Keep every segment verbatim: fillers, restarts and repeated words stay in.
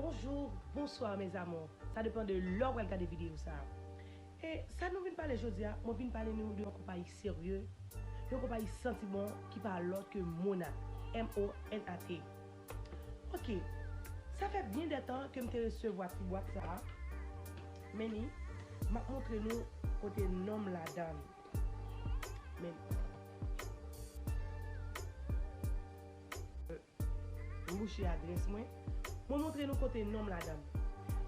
Bonjou, bonswa mes amours. Sa depann de lè w pral gade videyo sa a. E sa nou vin pale jodi a, mwen vin pale nou de yon konpayi serye, yon konpayi santi bon ki pa lòt ke Mona, M O N A T. Ok, sa fè byen de tan ke m te resevwa ti bwat sa a. Men ni, m ap montre nou kote non m ladan. Men, m bouche adrès mwen. Mwen montre nou kote non m ladan.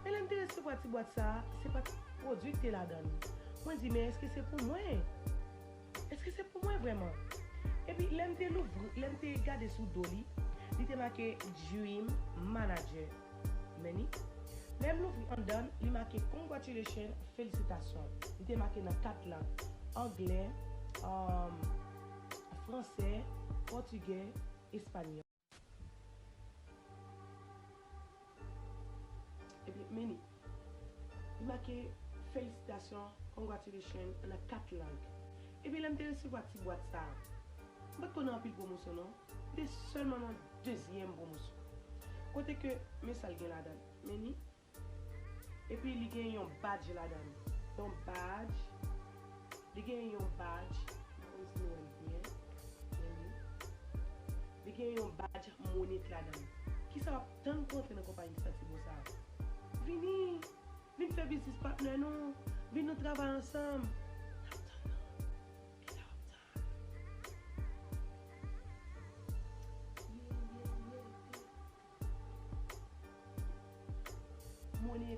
Men lè m te resevwa ti bwat sa a, se pa t pwodui ki te ladan. Mwen di, men èske se pou mwen? Èske se pou mwen vrèman? Epi lè m te louvri, lè m te gade sou do li, li te make Dream Manager. Men ni, lè m louvri anndan, li make congratulations, felisitasyon. Li te make nan kat lang, anglè, um, fransè, pòtigè, espanyòl. Epi, men ni, li make felisitasyon, congratulations, nan kat lang. Epi lè m te resevwa ti bwat sa a, m pa t konn nan anpil pwomosyon non. M te sèlman nan dezyèm pwomosyon. Kote ke, men sa l gen ladan. Men ni, epi li gen yon badge ladan. Yon badge. Li gen yon badge. M pa konn si nou wè l byen. Men ni. Li gen yon badge Monit ladan. Kisa w ap tann pou antre nan konpayi santi bon sa a? Vini! Vin fè business partner nou. Vin nou travay ansanm. N ap tann ou. Kisa w ap tann? Money